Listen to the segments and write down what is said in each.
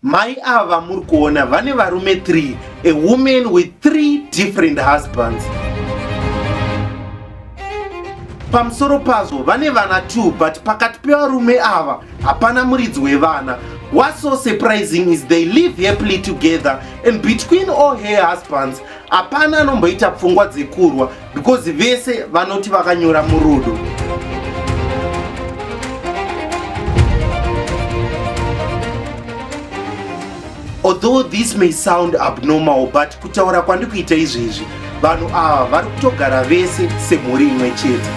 Mai ava vamuri kuona vane varume 3, a woman with 3 different husbands. Pamusoro pazvo vane vana 2 but pakati pevarume ava hapana muridzi wevana. What's so surprising is they live happily together and between all her husbands hapana anomboita pfungwa dzekurwa because vese vanoti vakanyura murudo. Although this may sound abnormal but kutaura kwandikuita izvezvi vanhu ava vari kutogara vese semhuri imwe chete.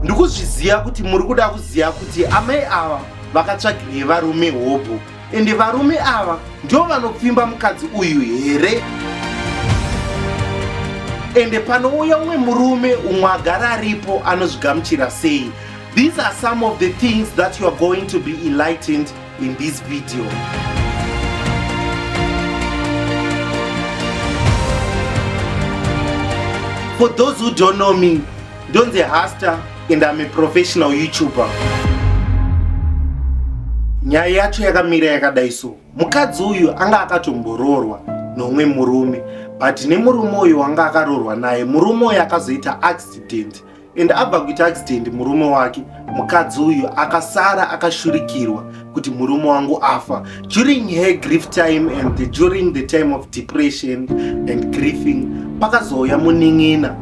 Ndikuzviziva kuti muri kuda kuziva kuti amai ava vakatsvagirei varume hobho ende varume ava ndivo vanopfimba mukadzi uyu here ende panouya umwe murume umwe agara aripo anozvigamuchira sei? These are some of the things that you are going to be enlightened in this video. For those who don't know me, ndonzi Hasta and I'm a professional YouTuber. Nyaya yacho yakamira yakadai so. Mukadzi uyu anga akatomboroorwa nomwe murume but nemurume uyu wanga akaroorwa naye murume uyu akazoita accident and abva kuita accident murume wake mukadzi uyu akasara akashurikirwa kuti murume wangu afa during her grief time and during the time of depression and grieving pakazouya munin'ina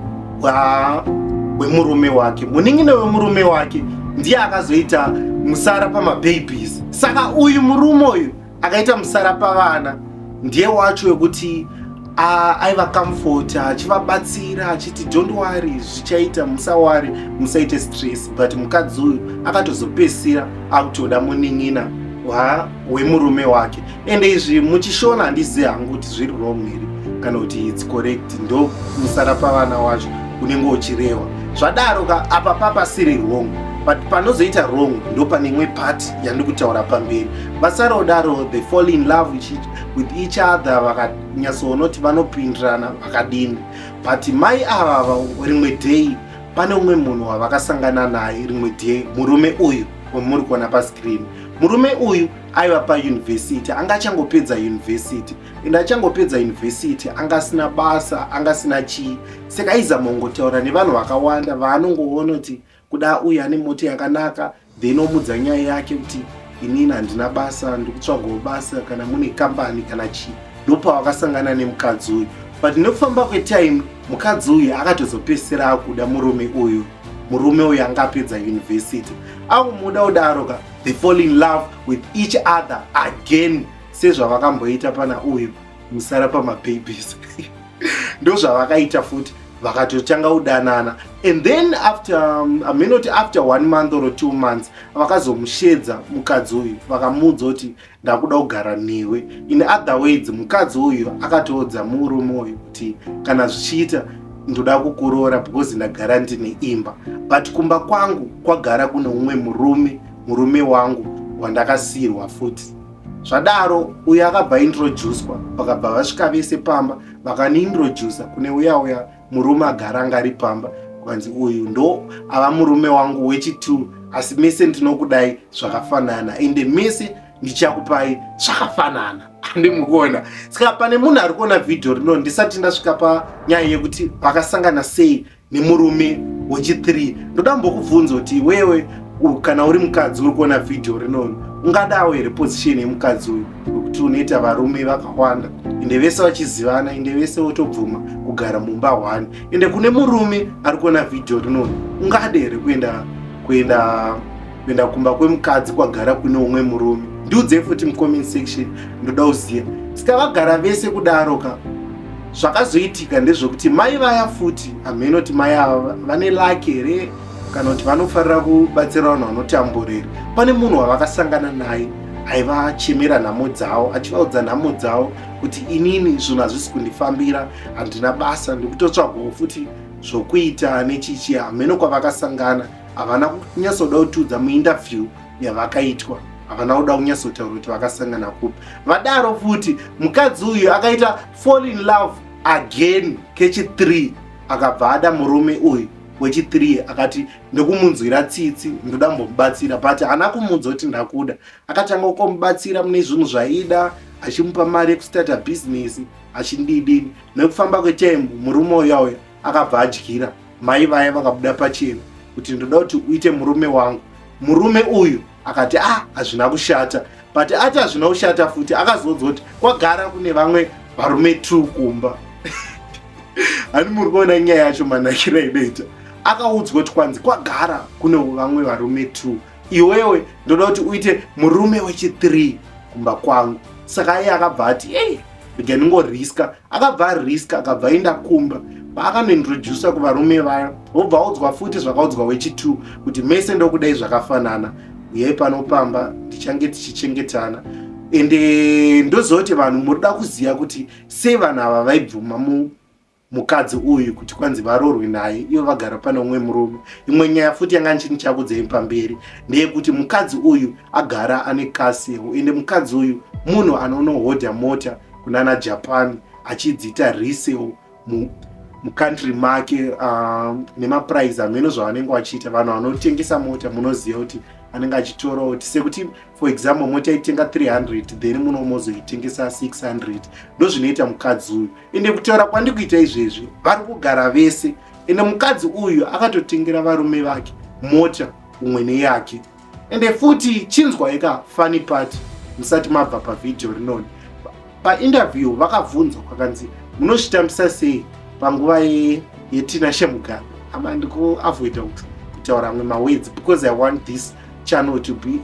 wemurume wake. Munin'ina wemurume wake ndiye akazoita musara pamababies. Saka uyu murume uyu akaita musara pavana ndiye wacho wekuti aiva comforta achivabatsira achiti don't worry zvichaita musawari musaite stress but mukadzi uyu akatozopedzisira akutoda munin'ina wemurume wake. Ende izvi muchishona handizivi hangu kuti zviri wrong here kana kuti it's correct, ndo musara pavana wacho unenge uchirehwa. Zvadaro ka apa papasiri wrong but panozoita wrong ndo pane imwe part yandikutaura pamberi. Vasarodaro they fall in love with each other, vakanyatsoona kuti vanopindirana vakadini. But mai ava rimwe day pane umwe munhu wavakasangana naye rimwe day, murume uyu wamuri kuona pascreen. Murume uyu aiva pauniversity, anga achangopedza university and achangopedza university anga asina basa, anga asina chii, saka aizama kungotaura nevanhu vakawanda vaanongoona kuti kuda uyu ane mota yakanaka, then omudza nyaya yake kuti inini handina basa, ndikutsvagawo basa kana mune kambani kana chii. Ndopavakasangana nemukadzi uyu, but nekufamba kwetime mukadzi uyu akatozopesera akuda murume uyu. Murume uyu anga apedza university akumuda kudaro ka they fall in love with each other again sezvavakamboita pana uyu musara pamababies. Ndozvavakaita futi, vakatotanga kudanana and then after aminoti after 1 month or 2 months vakazomushedza mukadzi uyu, vakamuudza kuti ndakuda kugara newe. In other words, mukadzi uyu akatoudza murume uyu kuti kana zvichiita ndoda kukuroora because ndagara ndine imba, but kumba kwangu kwagara kune umwe murume, murume wangu wandakasiyirwa futi. Zvadaro uyu akabva introducwa, vakabva vasvika vese pamba, vakaniintroduca kune uya uya murume agara anga ari pamba, kukanzi uyu ndo ava murume wangu wechi2, asi mese ndinokudai zvakafanana ende mese ndichakupai zvakafanana. Handimukuona. Saka pane munhu ari kuona vhidhiyo rino, ndisati ndasvika panyaya yekuti vakasangana sei nemurume wechi3, ndoda mbokubvunza kuti iwewe kana uri mukadzi uri kuona vhidhiyo rinono, ungadawo here position yemukadzi uyu wekuti unoita varume vakawanda ende vese vachizivana ende vese votobvuma kugara mumba one? Ende kune murume ari kuona vhidhiyo rinono, ungade here kuenda kuenda kuenda kumba kwemukadzi kwagara kune umwe murume? Ndiudzei futi mucomment section, ndoda kuziva. Saka vagara vese kudaro ka, zvakazoitika ndezvekuti mai vaya futi, hameno kuti mai ava vane luck here kana kuti vanofarira kubatsira vanhu vanotambura here, pane munhu wavakasangana naye aivachemera nhamo dzavo, achivaudza nhamo dzavo kuti inini zvinhu hazvisi kundifambira, handina basa, ndikutotsvagawo futi zvokuita nechichi. Hameno kwavakasangana, havana kunyatsoda kutiudza muinterview yavakaitwa, havana kuda kunyatsotaura kuti vakasangana kupi. Vadaro futi mukadzi uyu akaita fall in love again kechi3, akabva ada murume uyu Wechi3 akati, "Ndokumunzwira tsitsi, ndoda mbomubatsira," but haana kumuudza kuti ndakuda. Akatanga kumubatsira mune zvinhu zvaida, achimupa mari yekustarta bhizinesi, achindidini. Nekufamba kwetime, murume uya uya akabva adyira mai vaya. Vakabuda pachena kuti, "Ndoda kuti uite murume wangu." Murume uyu akati, "Ah, hazvina kushata." But ati hazvina kushata futi, akazonzwa kuti kwagara kune vamwe varume 2 kumba. Hani muri kuona nyaya yacho manakiro ainoita? Akaudzwa kuti kwanzi kwagara kune vamwe varume 2, iwewe ndoda kuti uite murume wechi3 kumba kwangu. Saka iye akabva ati, "Ei, rega ndingoriska." Akabva ariska, akabva aenda kumba. Paakanointrodusa kuvarume vaya, wobva audzwa futi zvakaudzwa wechi2 kuti, "Mese ndokudai zvakafanana, uyai pano pamba, ndichange tichichengetana." Ende ndozoti vanhu murida kuziva kuti sei vanhu ava vaibvuma mukadzi uyu kuti kwanzi varoorwe naye, ivo vagara pane umwe murume. Imwe nyaya futi yanga ndichinichakudzei pamberi ndeyekuti mukadzi uyu agara ane car sale, ende mukadzi uyu munhu anonohodha mota kunana Japan, achidziita resale mucountry make nemaprice ameno zvavanenge vachiita. Vanhu vanotengesa mota munoziva kuti anenge achitorawo kuti, sekuti for example, mota itenga 300, then muno mozoitengesa 600. Ndozvinoita mukadzi uyu. Ende kutaura kwandikuita izvezvi, vari kugara vese, ende mukadzi uyu akatotengera varume vake mota, umwe neyake. Ende futi chinzwaika funny part musati mabva pavhidhiyo rinoni. Painterview vakabvunzwa, kwakanzi, "Munozvitambisa sei panguva yeTinashe Mugabe?" Ama ndikuavoida kutaura amwe mawords because I want this channel to be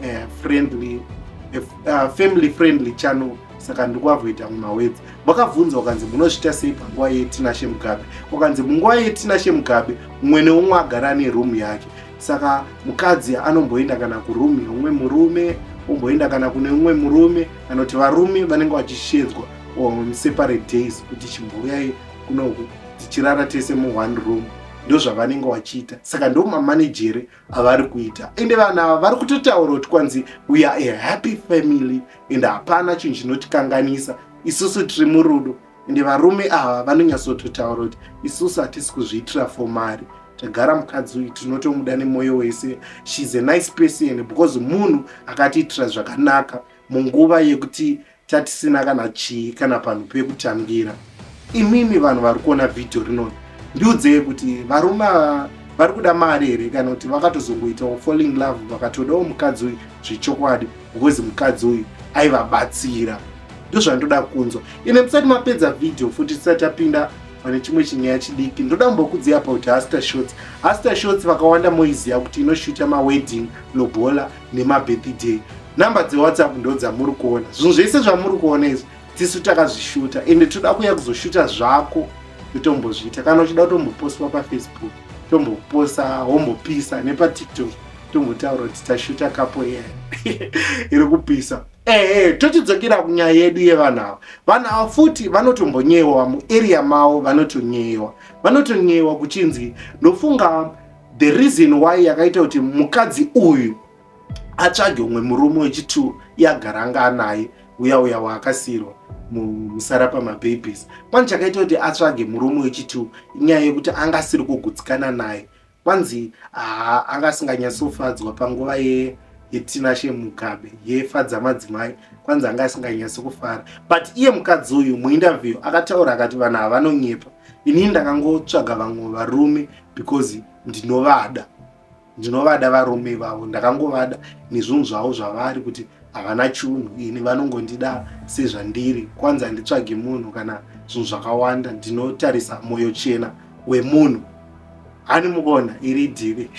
a family friendly channel, saka ndikuavoida amwe mawords. Vakabvunzwa vakanzi, "Munozviita sei panguva yeTinashe Mugabe?" Wakanzi, "Munguva yeTinashe Mugabe, mumwe neumwe agara neroom yake, saka mukadzi anomboenda kana kuroom yeumwe murume, omboenda kana kune umwe murume, kana kuti varume vanenge vachishedzwa on separate days kuti chimbouyai kunoku tichirara tese muone room." Ndozvavanenge vachiita. Saka ndo mamanejere avari kuita. Ende vanhu ava vari kutotaura kuti kwanzi, "We are a happy family and hapana chinhu chinotikanganisa, isusu tiri murudo." Ende varume ava vanonyatsototaura kuti, "Isusu hatisi kuzviitira for mari, tagara mukadzi uyu tinotomuda nemwoyo wese. She's a nice person because munhu akatiitira zvakanaka munguva yekuti tatisina kana chii, kana panhu pekutangira." Imimi vanhu vari kuona vhidhiyo rinoni, ndiudzei kuti varume ava vari kuda mari here, kana kuti vakatozongoitawo fall in love, vakatodawo mukadzi uyu zvechokwadi because mukadzi uyu aivabatsira? Ndozvandoda kunzwa. Ine musati mapedza vhidhiyo futi, tisati tapinda pane chimwe chinyaya chidiki, ndoda kumbokudzia about Haster Shots. Haster Shots vakawanda moiziva kuti inoshuta mawedding, lobola nemabirthday. Namba dzeWhatsApp ndo dzamuri kuona. Zvinhu zvese zvamuri kuona izvi, tisu takazvishuta, ende toda kuuya kuzoshuta zvako, totombozviita. Kana uchida kutombopostwa paFacebook, tomboposa, wombopisa nepaTikTok, tombotaura kuti tashuta couple iya iri kupisa. Ehe, tochidzokera kunyaya yedu yevanhu ava. Vanhu ava futi vanotombonyewa muarea mavo, vanotonyewa, vanotonyewa kuchinzi, ndofunga the reason why yakaita kuti mukadzi uyu atsvage umwe murume wechi2, iye agara anga anaye uya uya waakasiyirwa musara pamababies, kwani chakaita kuti atsvage murume wechi2 inyaya yekuti anga asiri kugutsikana naye. Kwanzi anga asinganyatsofadzwa panguva yeTinashe Mugabe yefadza madzimai, kwanzi anga asinganyatsi kufara. But iye mukadzi uyu muinterview akataura akati, "Vanhu ava vanonyepa, inini ndakangotsvaga vamwe varume because ndinovada, ndinovada varume vavo, ndakangovada nezvinhu zvavo zvavari, kuti havana chunhu, ini vanongondida sezvandiri. Kwanzi handitsvagi munhu kana zvinhu zvakawanda, ndinotarisa mwoyo chena wemunhu." Hani mukuona iri dhiri?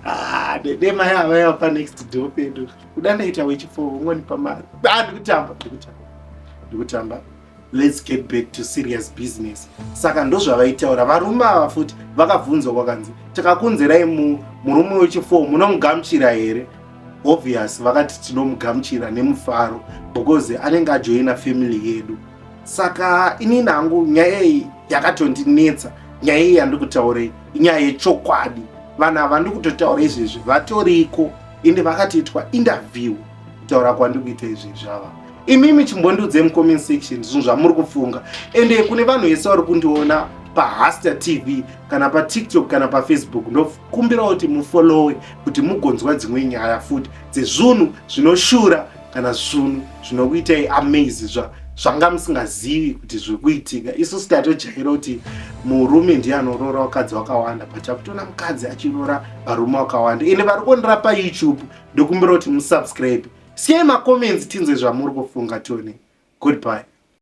Ah, demai avaiva panext door pedu, kuda ndaita wechi4, ungonipa mari. Ah, ndikutamba, ndikutamba, ndikutamba. Let's get back to serious business. Saka ndozvavaitaura varume ava. Futi vakabvunzwa, kwakanzi, "Takakunzerai murume wechi4, munomugamuchira here?" Obvious vakati, "Tinomugamuchira nemufaro because anenge ajoina family yedu." Saka inini hangu nyaya iyi yakatondinetsa. Nyaya iyi yandiri kutaurei inyaya yechokwadi. Vanhu ava ndiri kutotaura izvezvi vatoriko, ende vakatoitwa interview kutaura kwandiri kuita izvezvi ava. Imimi chimbondiudzei mucomment section zvinhu zvamuri kufunga. Ende kune vanhu vese vari kundiona paHaster TV kana paTikTok kana paFacebook. Ndokumbirawo kuti mufollowe kuti mugonzwa dzimwe nyaya futi dzezvinhu zvinoshura kana zvinhu zvinokuitai amaze zvanga musingazivi kuti zviri kuitika. Isusu tatojaira kuti murume ndiye anoroora vakadzi vakawanda, but takutoona mukadzi achiroora varume vakawanda. Ende vari kuonera paYouTube, ndokumbira kuti musubscribe, siyai macomments tinzwe zvamuri kufunga. Tone, goodbye.